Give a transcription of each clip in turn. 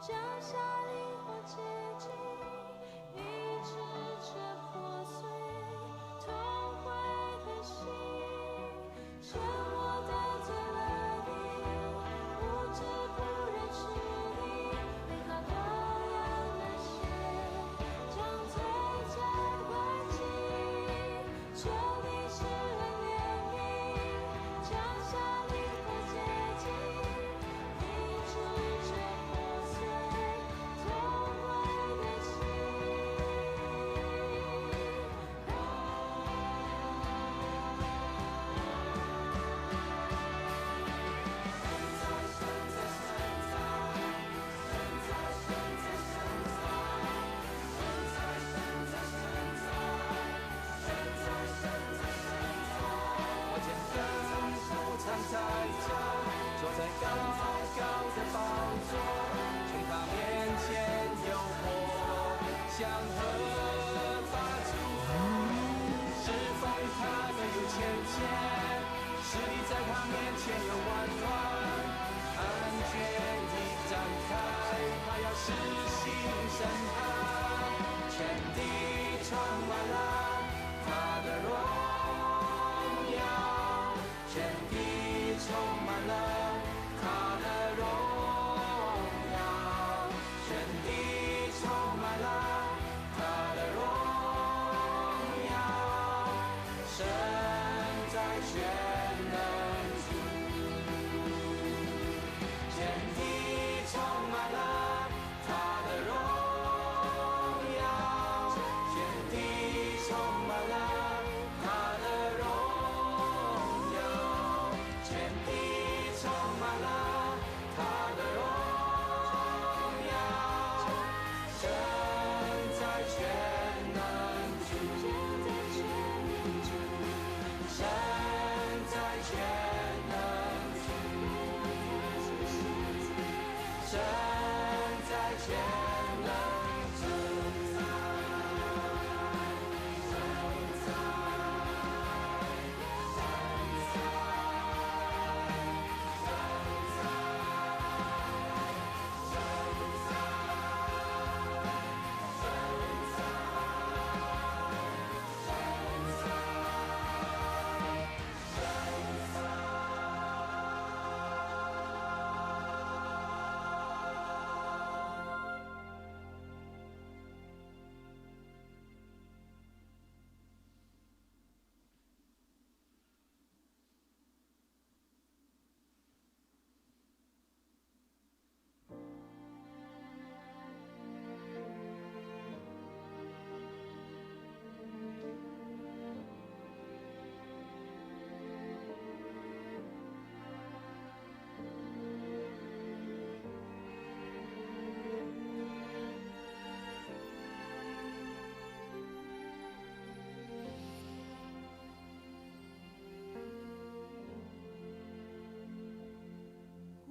降下靈火潔淨，醫治這破碎痛悔的心。神，我得罪了你，無知不認識你，背靠羔羊的血，將罪債還清。求你施恩憐憫，降下靈火潔淨，醫治這破碎痛悔的心。我見更不常在家，坐在高高的寶座，從他面前有火向何發出，侍奉他的有千千，勢力在他面前有萬萬，案卷已展開，他要施行審判，全地充滿了他的榮耀，全地充滿了他的榮耀，全地充滿了他的榮耀，神在全能主，全地充滿了他的榮耀，全地充滿了他的榮耀，全地充滿了他的榮耀，神在全能主，神在全能主，神在全能主。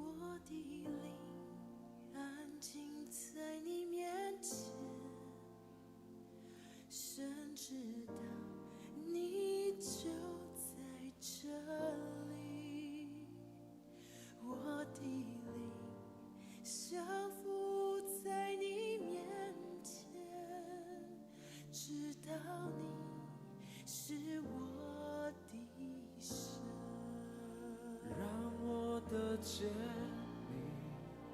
我的靈安靜在你面前，神知道你就在這裡。我的靈降服在你面前，知道你是我的神。讓我得見你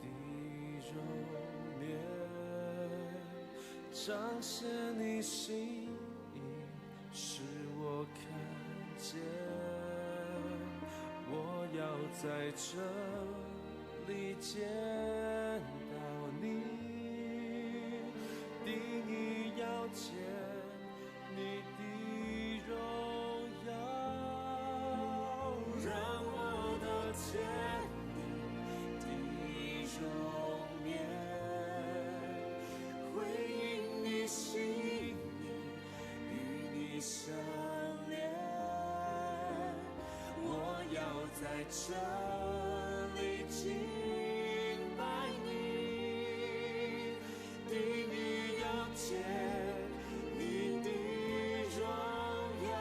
的容顏，彰顯你心意，使我看見。我要在這裡見到你，定意要見你的榮耀，讓我得見你的容顏，回應你心意，與你相連。我要在這裡敬拜你，定意要見你的榮耀。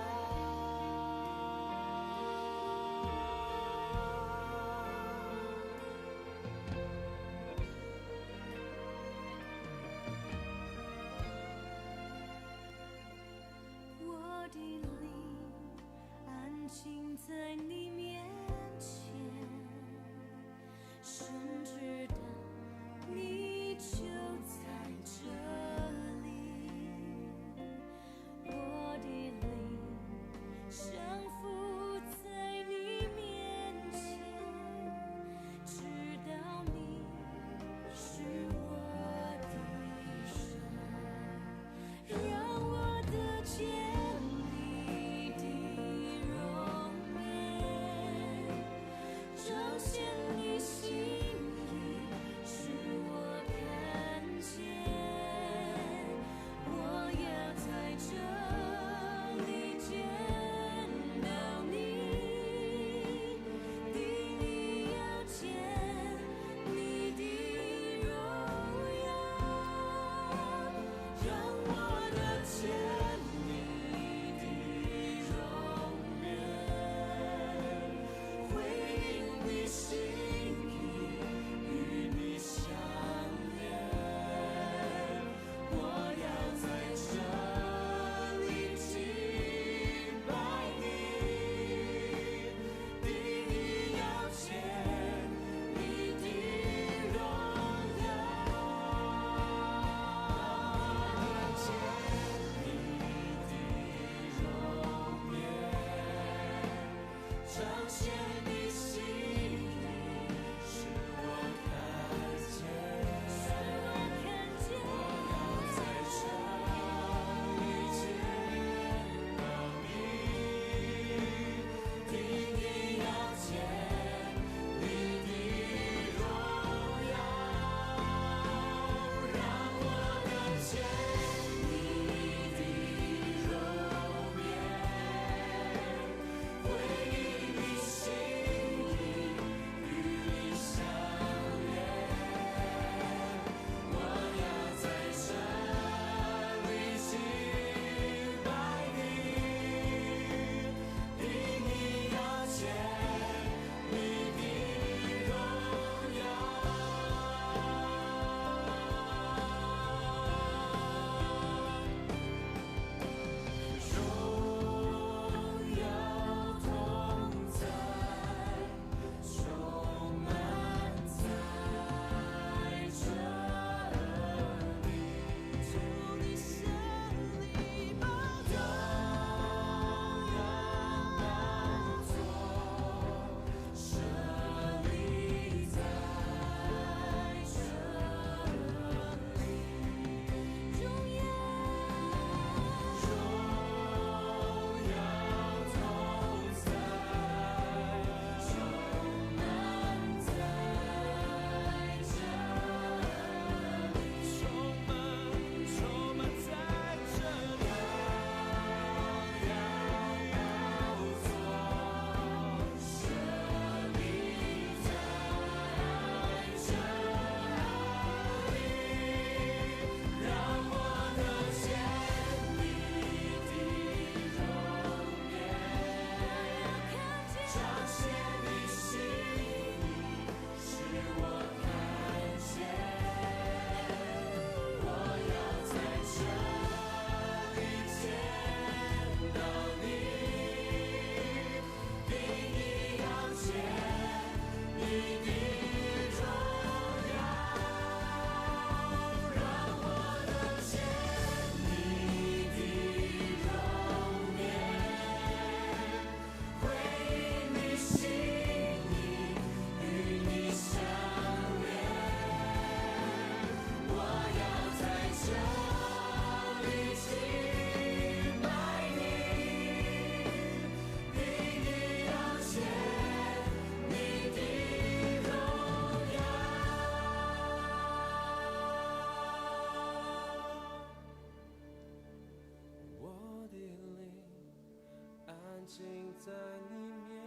靜在你面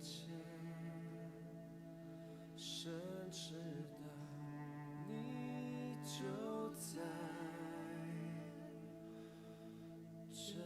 前，神知道你就在這裡。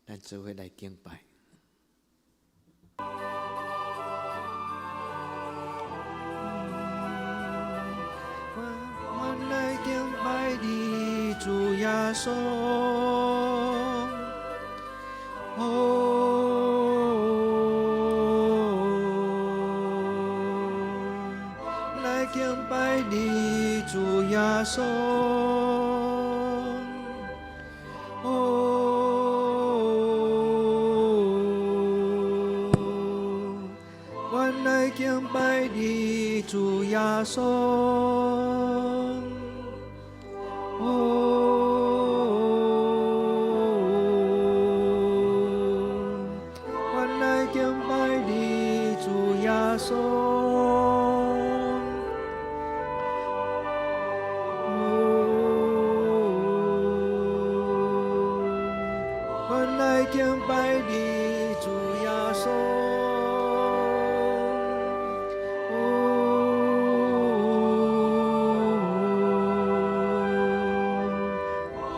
咱做伙來敬拜。我來敬拜你，主耶穌。哦，來敬拜你，主耶穌。哦，我來敬拜你，主耶穌。哦，我來敬拜你，主耶穌。哦，我來敬拜你，主耶穌。哦，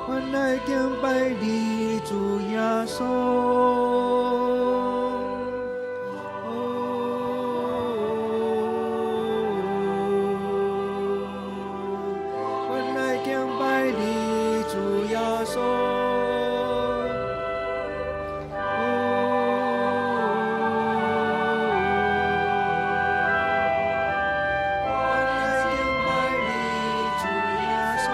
我來敬拜你，主耶穌。哦，我來敬拜你，主耶穌。哦，我來敬拜你，主耶穌。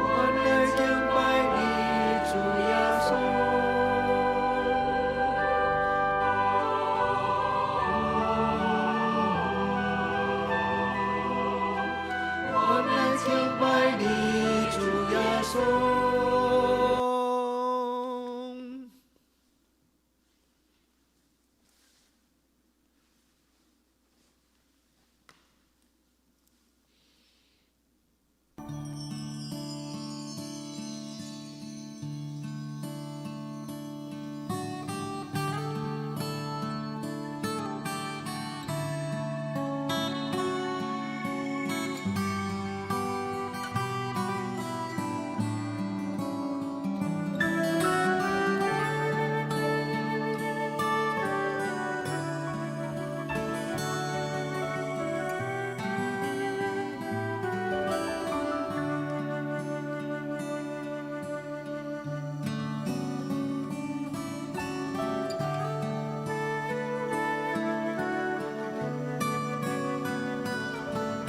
我來敬拜你，主耶穌。我來敬拜你，主耶穌。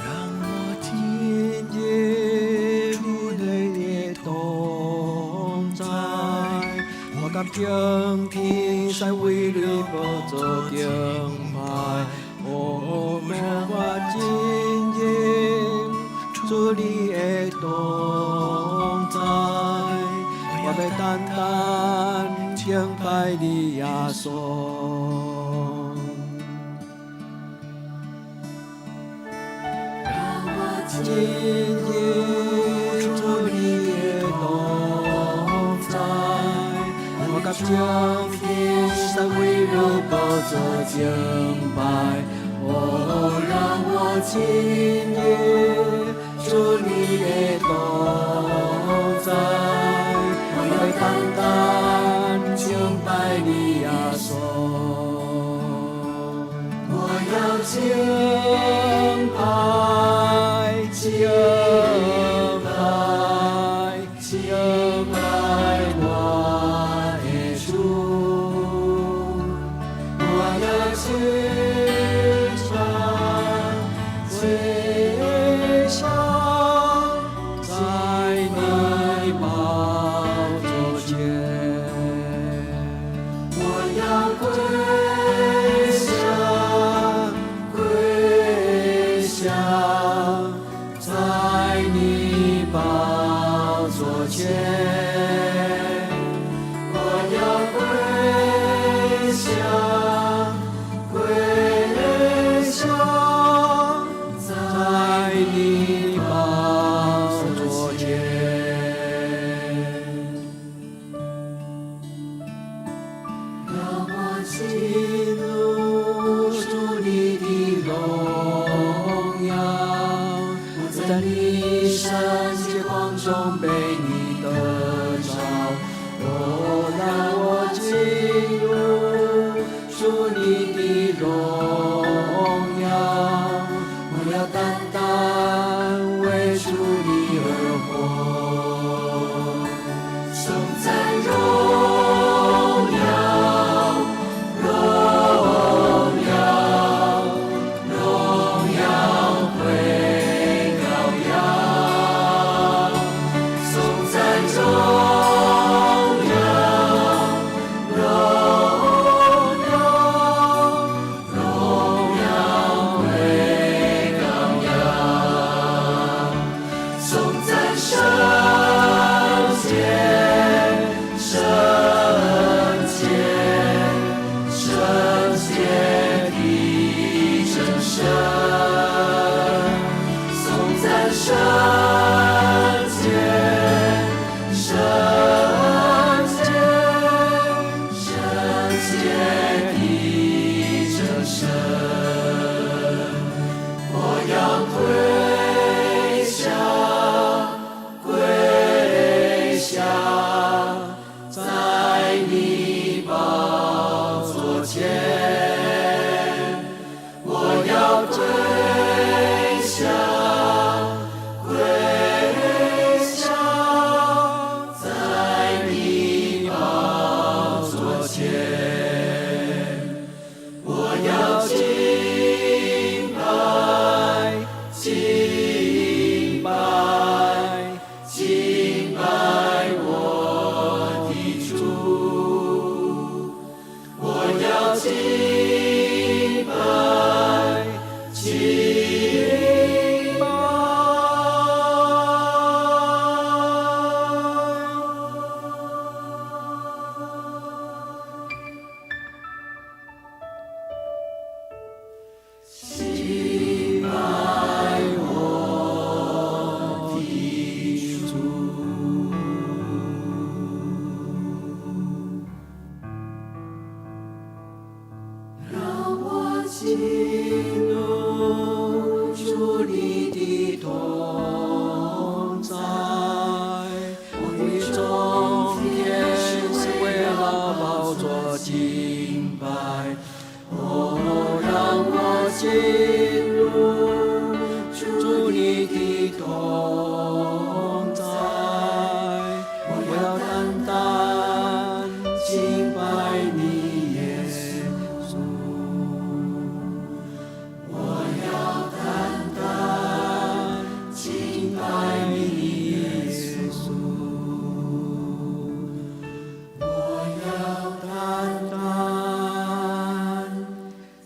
讓我聽見你的同在，我甘傾天使為你寶座敬拜，哦，讓我聽見主你的同在，我欲單單敬拜你耶穌。聽見主你的同在，我甘將天使為你寶座敬拜，哦，讓我聽見主你的同在，我欲單單敬拜你耶穌。我要敬拜，敬拜，敬拜我的主。在你聖潔光中被你得著。哦，讓我進入主你的榮耀，我要單單為主你而活。頌讚榮耀，榮耀，榮耀歸羔羊。頌讚榮耀，榮耀，榮耀歸羔羊。頌讚聖潔，聖潔，聖潔的真神。頌讚聖潔，聖潔，聖潔的真神。我要跪下，跪下，在你寶座前。我要跪下，跪下，在你寶座前。我要敬拜，敬拜，敬拜我的主。我要敬拜，敬拜。敬拜我的主。讓我進入主你的同在，我的終天是為了寶座敬拜。哦，讓我進入主你的同在，我要單單敬拜你耶穌。我要單單敬拜你耶穌。我要單單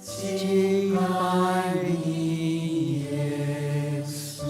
敬拜你耶穌。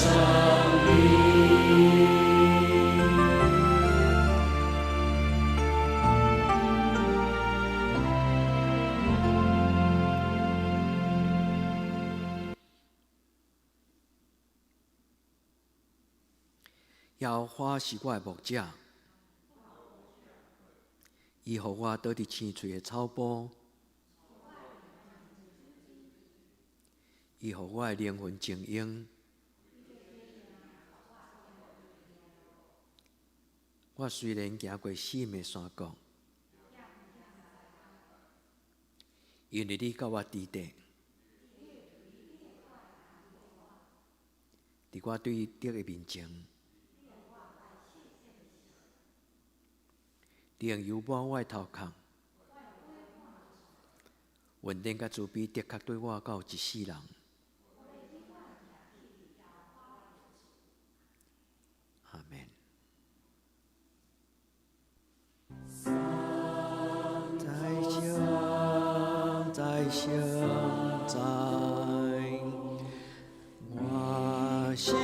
生命。耶和華是我的牧者，伊予我倒佇青翠的草埔，伊予我的靈魂靜養。我雖然行過死蔭的山谷，因為你佮我佇咧，佇我對敵的面前，你用油抹我的頭殼，恩典佮慈悲的確綴我到一世人。阿們。在相在相在，我心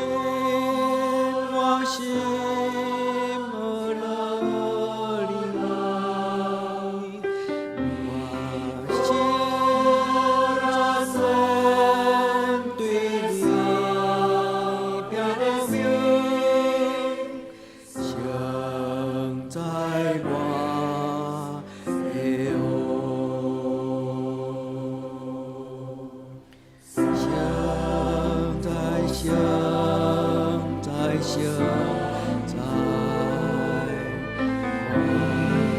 我心阿羅哩，我心專門對你表明，聖在我的王，聖在聖在聖在，我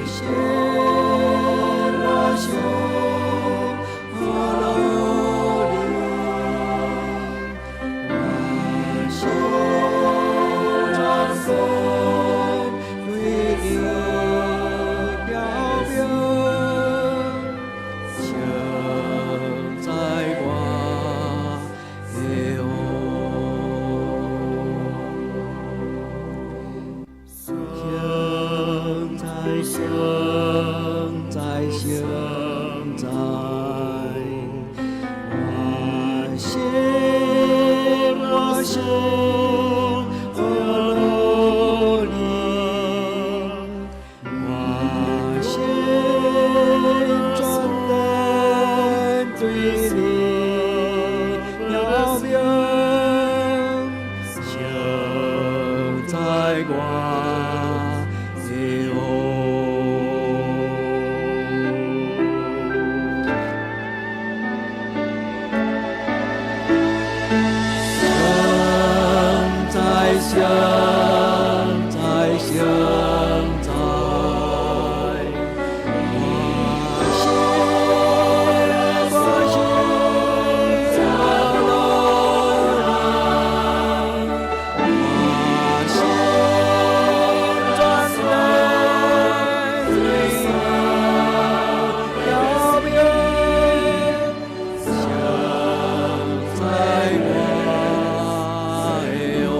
心我心阿羅哩，我心專門對你表明，聖在我的王。聖在聖在聖在，我心我心阿羅哩，我心專門對你表明，聖在我的王。聖在聖在聖在，我心我心阿羅哩，我心專門對你表明，聖在我的王。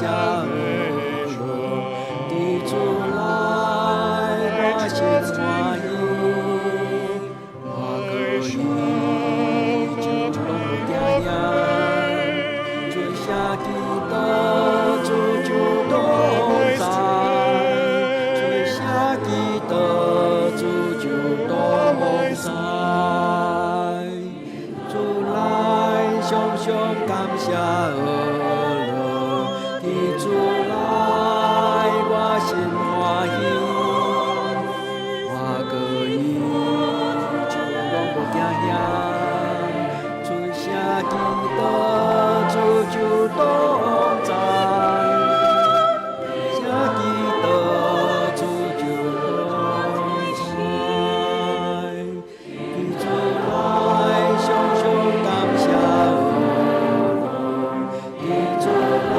謝樂，佇主內我心歡喜，我閣依舊攏無驚嚇，罪寫基督主就同在，罪寫基督主就同在，主內常常感謝樂，佇主內我心歡喜，我閣依舊攏無驚嚇，罪寫基督主就同在，寫基督主就同在，佇主內常常感謝樂，佇主內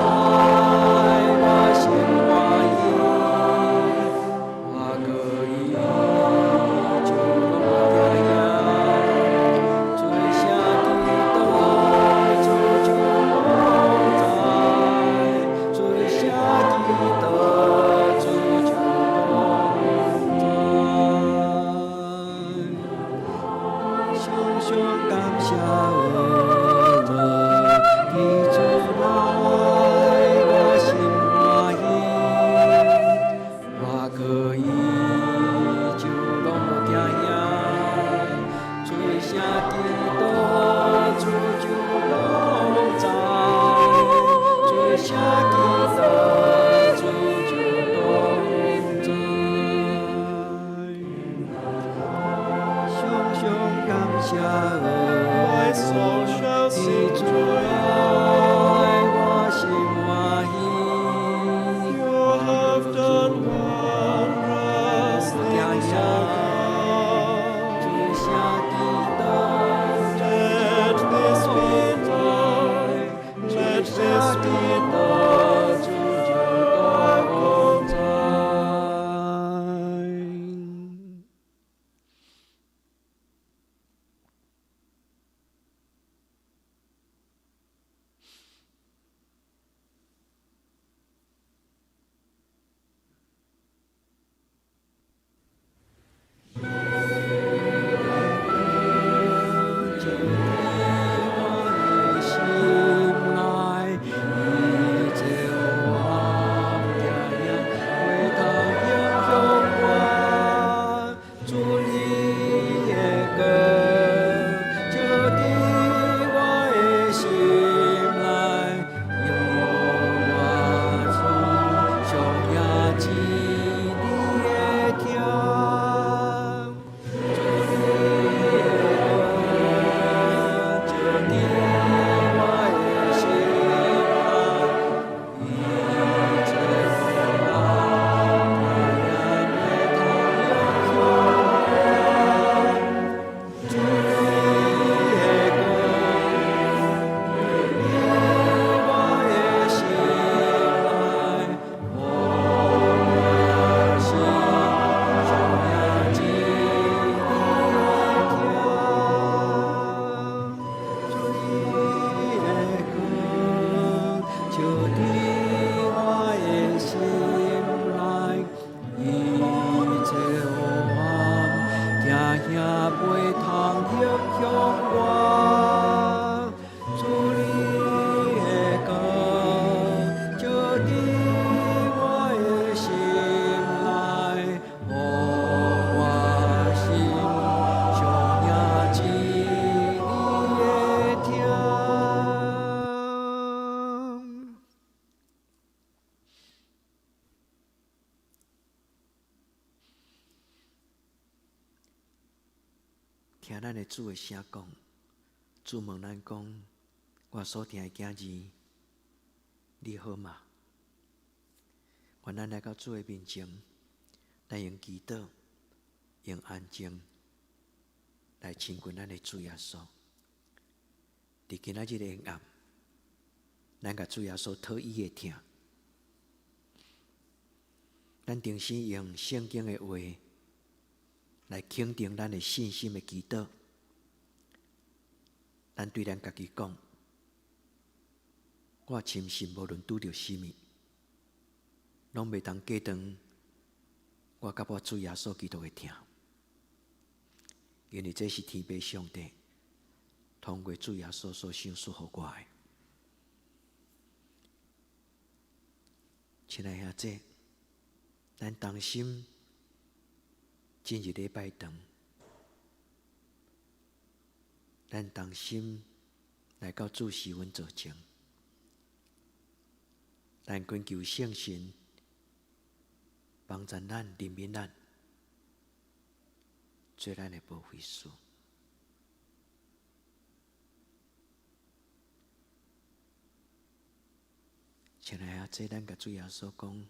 我心歡喜，我閣依舊攏無驚嚇，罪寫基督主就同在，罪寫基督主就同在，常常感謝樂，佇主內我心歡喜，我閣依舊攏無驚嚇，罪寫基督主就同在，罪寫基督主就同在，常常感謝 My soul shall 佇 sing 主 joy. 內我心歡喜， You have done wondrous things, O 罪 God. 寫基督 Let this be known. Let this be known. 主就同在。就佇我的心內，一切黑暗驚嚇袂通影響我。主你的光，照佇我的心內，予我心上也知你的疼。主你的光，照佇我的心內，一切黑暗驚嚇袂通影響我。主你的光，佇我的心內，予我心上也知你的疼。主你的光，照佇我的心內，一切黑暗驚嚇袂通影響我。主你的光，照佇我的心內，予我心上也知你的疼。聽咱的主的聲講，主問咱講：我所疼的囝兒，你好嗎？願咱來到主的面前，咱用祈禱，用安靜來親近咱的主耶穌。佇今仔日的黑暗，咱共主耶穌討伊的疼。咱定心用聖經的話來肯定咱的信心的祈禱。咱對咱家己講：我深信無論拄著啥物，攏袂當隔斷我佮我主耶穌基督的疼，因為這是天父上帝通過主耶穌所賞賜予我的。親愛兄弟，咱同心進入禮拜堂，咱同心來到主施恩座前，咱懇求聖神幫助咱、憐憫咱，做咱的保惠師。親愛兄弟，咱共主耶穌講：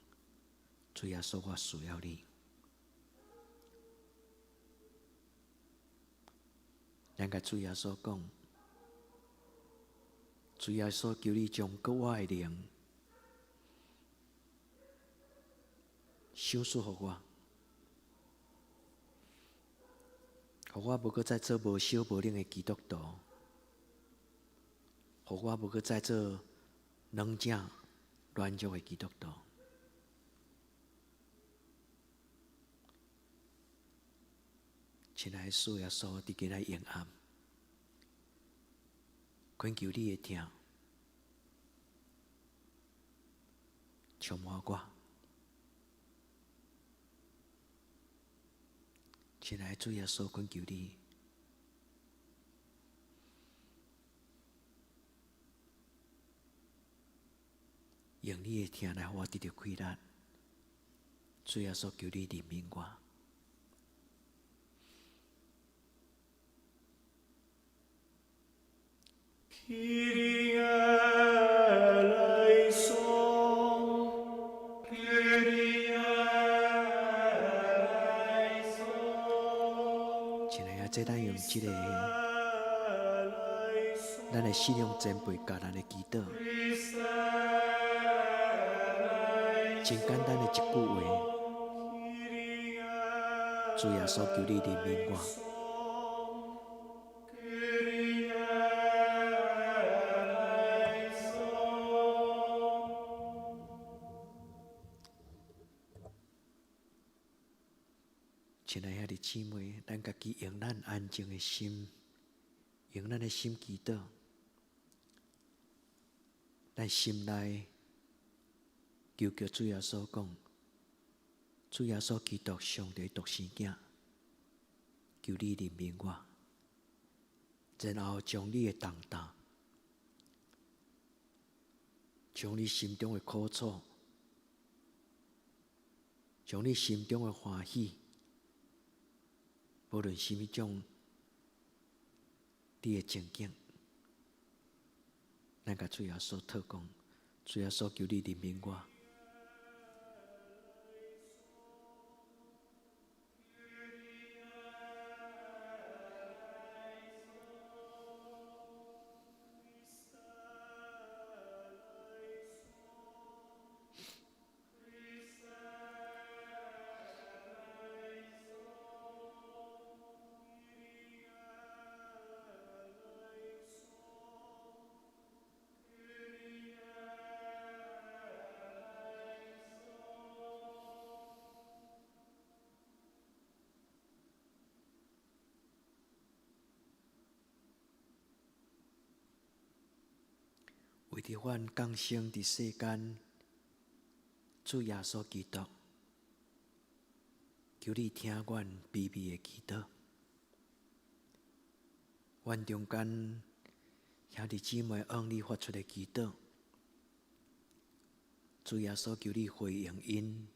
主耶穌，我需要你。咱共主耶穌講：主耶穌，求你將閣我的靈賞賜予我，予我無閣再做無燒無冷的基督徒，予我無閣再做軟正軟弱的基督徒。親愛的主耶穌，佇今仔日暗，懇求你的疼充滿我。親愛的主耶穌，懇求你，用你的疼來予我得著氣力。主耶穌，求你憐憫我。 Kyrie eleison, Kyrie eleison. 親愛的，這咱用這个，咱的信仰前輩教咱的祈禱，真簡單的一句話，主耶穌，求你憐憫我。親愛兄弟姊妹，咱家己用咱安靜的心，用咱的心祈禱，咱心內求求主耶穌講，主耶穌基督上帝獨生囝，求你憐憫我，然後將你的重擔，將你心中的苦楚，將你心中的歡喜，無論啥物種你的情景，咱共主耶穌禱講，主耶穌，求你憐憫我。為著阮降生佇世間，主耶穌基督，求你聽阮卑微的祈禱。阮中間兄弟姊妹向你發出的祈禱，主耶穌，求你回應𪜶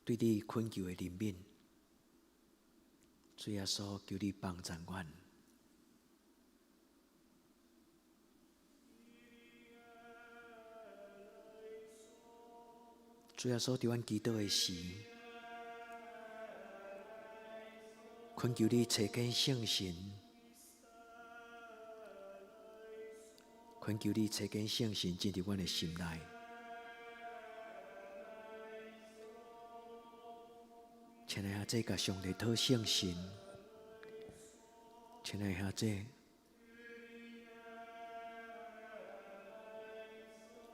對你懇求的憐憫。主耶穌，求你幫助阮。主耶穌，佇阮祈禱的時，懇求你差遣聖神，懇求你差遣聖神進入阮的心內。親愛兄弟，共上帝討聖神，親愛兄弟，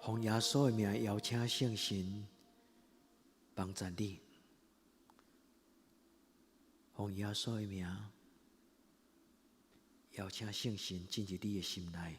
奉耶穌的名邀請聖神幫助你。奉耶穌的名邀請聖神進入你的心內。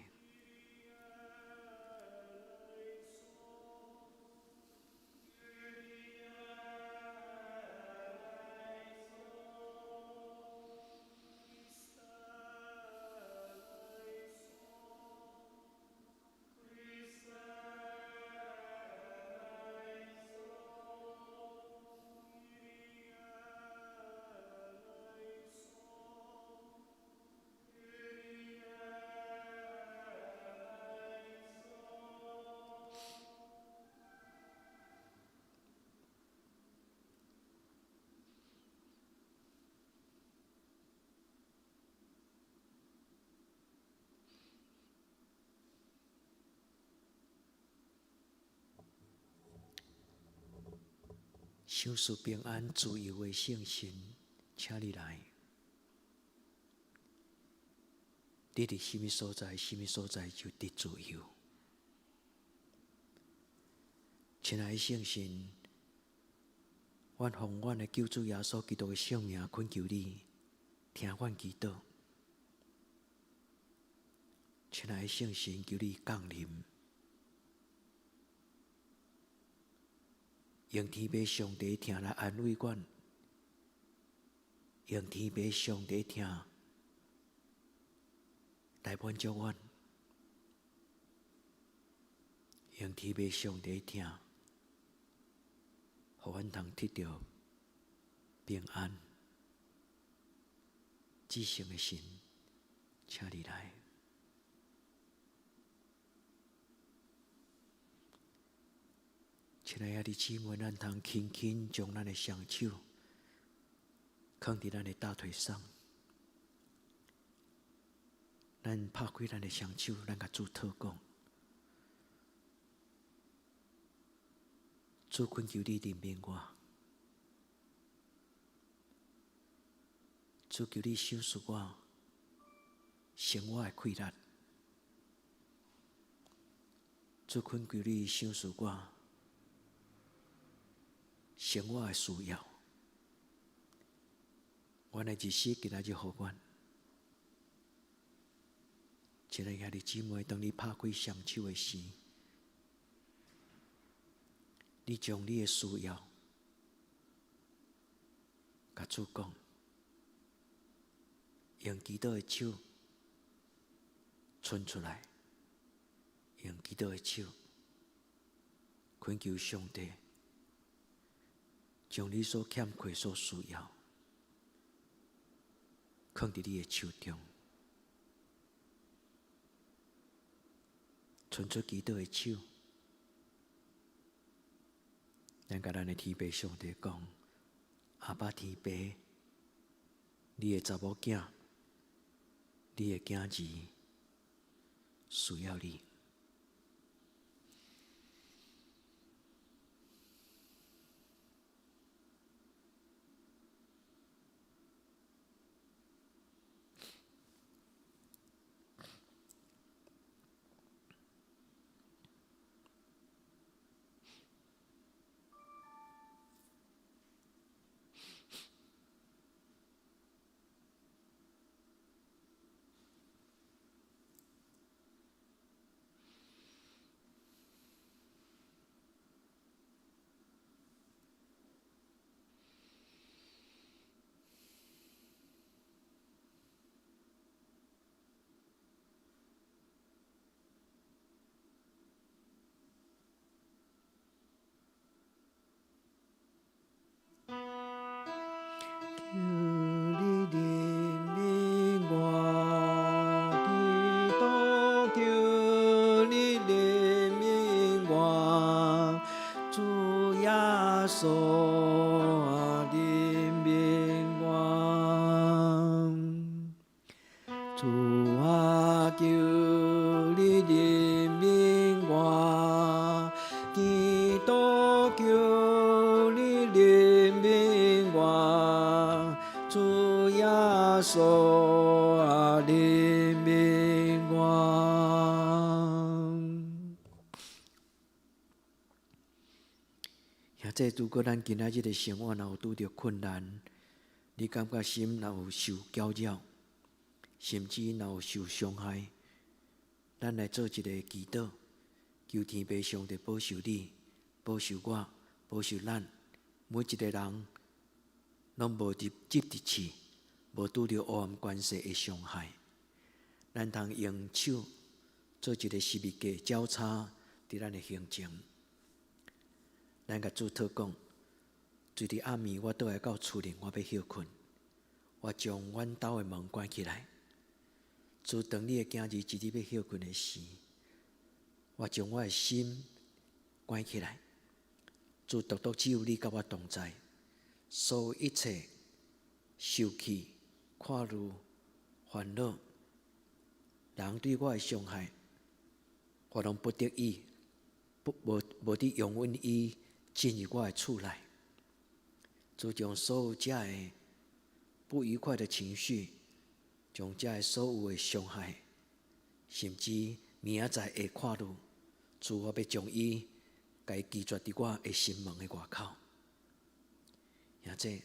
賞賜平安、自由的聖神，請你來。你佇啥物所在，啥物所在就得自由。親愛的聖神，阮奉阮的救主耶穌基督的聖名懇求你，聽阮祈禱。親愛的聖神，求你降臨。用天父上帝疼來安慰阮，用天父上帝疼來滿足阮，用天父上帝疼，予阮通得著平安。至聖的神，請你來。親愛的姊妹，咱通輕輕將咱的雙手囥佇咱的大腿上，咱拍開咱的雙手，咱共主禱告。主懇求你憐憫我，主求你賞賜我生活的氣力，主懇求你賞賜我生活的需要，阮的日子今仔日予阮。親愛兄弟姊妹，當你拍開雙手的時，你將你的需要共主講，用祈禱的手伸出來，用祈禱的手懇求上帝，將你所欠缺、所需要，囥佇你的手中，伸出祈禱的手，咱共咱的天父上帝講：阿爸天父，你的查某囝，你的囝兒需要你。求你憐憫我，基督，求你憐憫我，主耶穌憐憫我，主啊，求你憐憫我，基督，求你憐憫我，主耶穌憐憫我。這如果咱今仔日的生活若有拄著困難，你感覺心若有受攪擾，甚至若有受傷害，咱來做一個祈禱，求天父上帝保守你，保守我，保守咱每一個人，攏無入入佇試，無拄著黑暗權勢的傷害。咱通用手做一個十字架交叉佇咱的胸前。咱共主禱講，隨佇暗暝，我倒來到厝裡，我欲歇睏，我將阮兜的門關起來。主當你的囝兒一日欲歇睏的時，我將我的心關起來。主獨獨只有你佮我同在，所有一切受氣、看慮、煩惱，人對我的傷害，我攏不得已，不無無得容允伊進入我的厝內。主將所有遮的不愉快的情緒，將遮的所有的傷害，甚至明仔載會看慮，主我欲將伊共伊拒絕佇我的心門的外口。兄弟，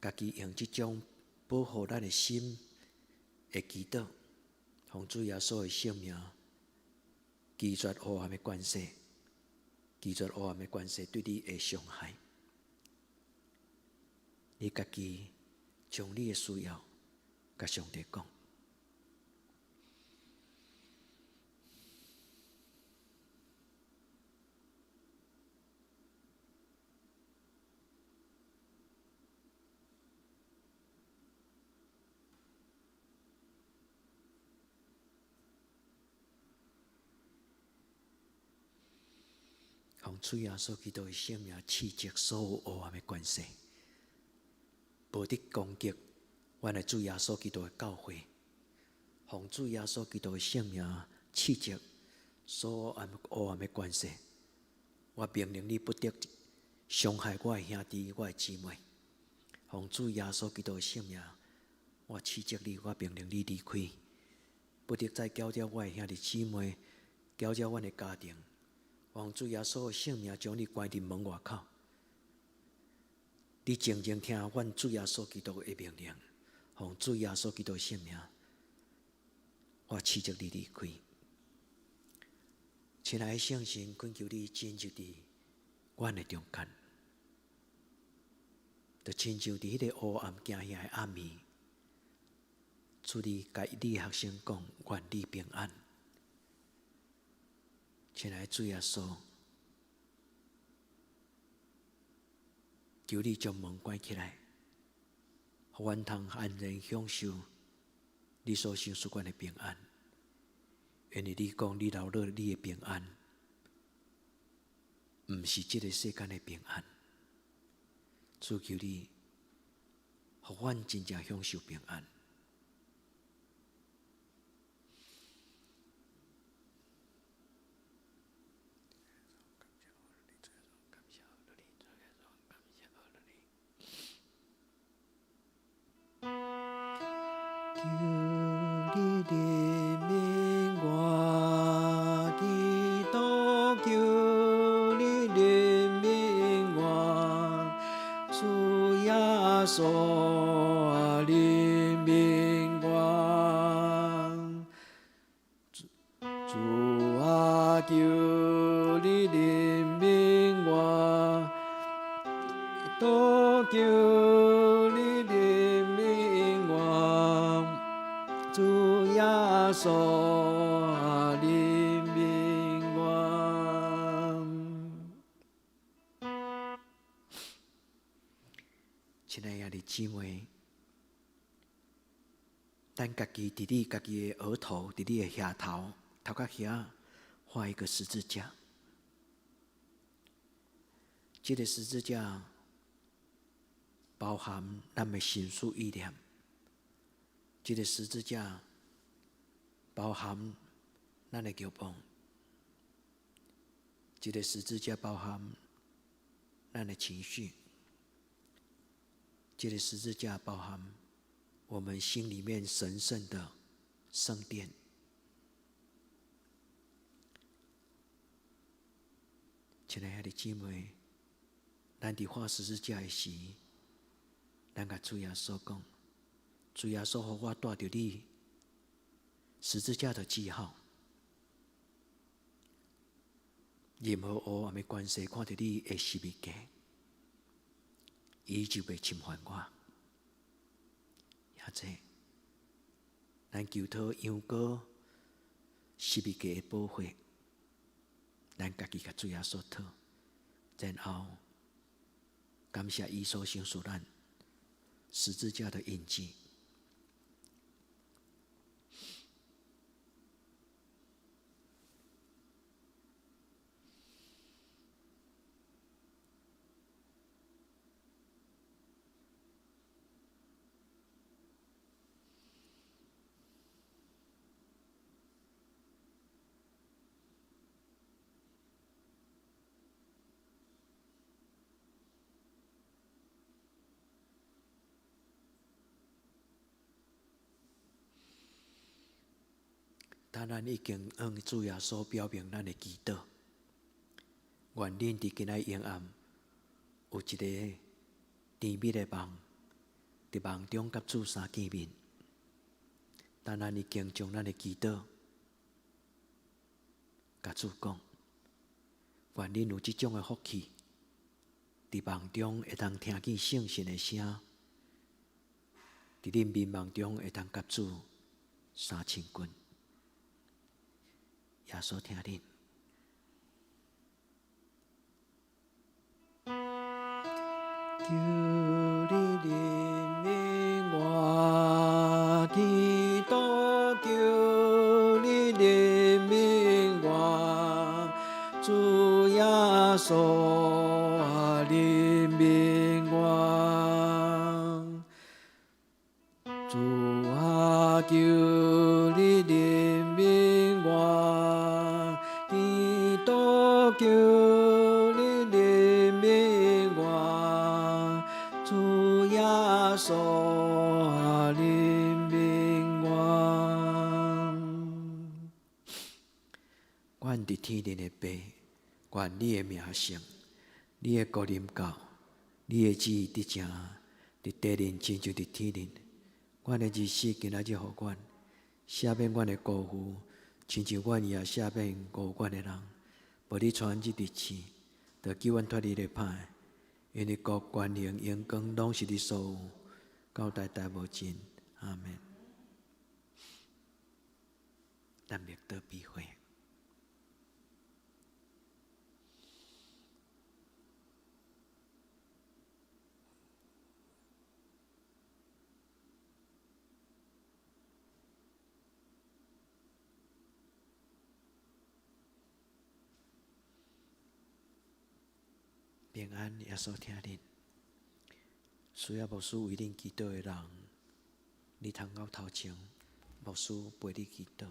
家己用這種保護咱的心的祈禱，奉主耶穌的聖名，拒絕黑暗的權勢，拒絕黑暗的權勢對你的傷害。你家己將你的需要共上帝講。奉主耶穌基督的聖名，斥責所有黑暗的權勢，無得攻擊阮的主耶穌基督的教會。奉主耶穌基督的聖名，斥責所有黑暗的權勢。我命令你不得傷害我的兄弟、我的姊妹。奉主耶穌基督的聖名，我斥責你，我命令你離開，不得再攪擾我的兄弟姊妹，攪擾阮的家庭。奉主耶穌的聖名，將你關佇門外口。你靜靜聽阮主耶穌基督的命令，奉主耶穌基督的聖名，我斥責你離開。親愛的聖神，懇求你進入佇阮的中間，就親像佇彼個黑暗驚嚇的暗暝，主你共你的學生講：願你平安。親愛的主耶穌，求你將門關起來，予阮通安然享受你所賞賜阮的平安。因為你講你留落你的平安，毋是這個世間的平安。主求你，予阮真正享受平安。求你憐憫我，基督，求你憐憫我，主耶穌啊，憐憫我，主啊，求你憐憫我，基督，求你憐憫我，主耶穌啊，憐憫我。親愛的姊妹，咱家己佇你家己的額頭，佇你的額頭，頭殼遐畫一個十字架。這個十字架包含咱的心思意念，這個十字架包含咱的慾望，這個十字架包含咱的情緒，這個十字架包含我們心裡面神聖的聖殿。親愛的兄弟姊妹，咱佇畫十字架的時，咱共主耶穌講：主耶穌，予我帶著你十字架的記號。任何黑暗的權勢看著你的十字架，伊就袂侵犯我。兄弟，咱求討羊羔十字架的寶血，咱家己共主耶穌討，然後感謝伊所賞賜咱十字架的印記。當咱已經向主耶穌表明咱的祈禱，願恁佇今仔日晚有一個甜蜜的夢，佇夢中佮主相見面。當咱已經將咱的祈禱共主講，願恁有這種的福氣，佇夢中會當聽見聖神的聲，佇恁眠夢中會當佮主相親近。耶穌疼恁。求你憐憫我，基督，求你憐憫我，主耶穌啊，憐憫我，主啊，求你憐憫我，基督，求你憐憫我，主耶穌啊，憐憫我。阮佇天頂的父，願你的名聖，你的國臨到，你的旨意得成，佇地面親像佇天頂。阮的日食今仔日予阮，赦免阮的過負，親像阮也赦免誤阮的人。無你帶阮入佇試，著救阮脫離咧歹。因為國、權能、榮光，攏是你所有，到代代無盡。阿們。咱默禱閉會。平安，耶穌疼恁。需要牧師為恁祈禱的人，你通到頭前，牧師陪你祈禱。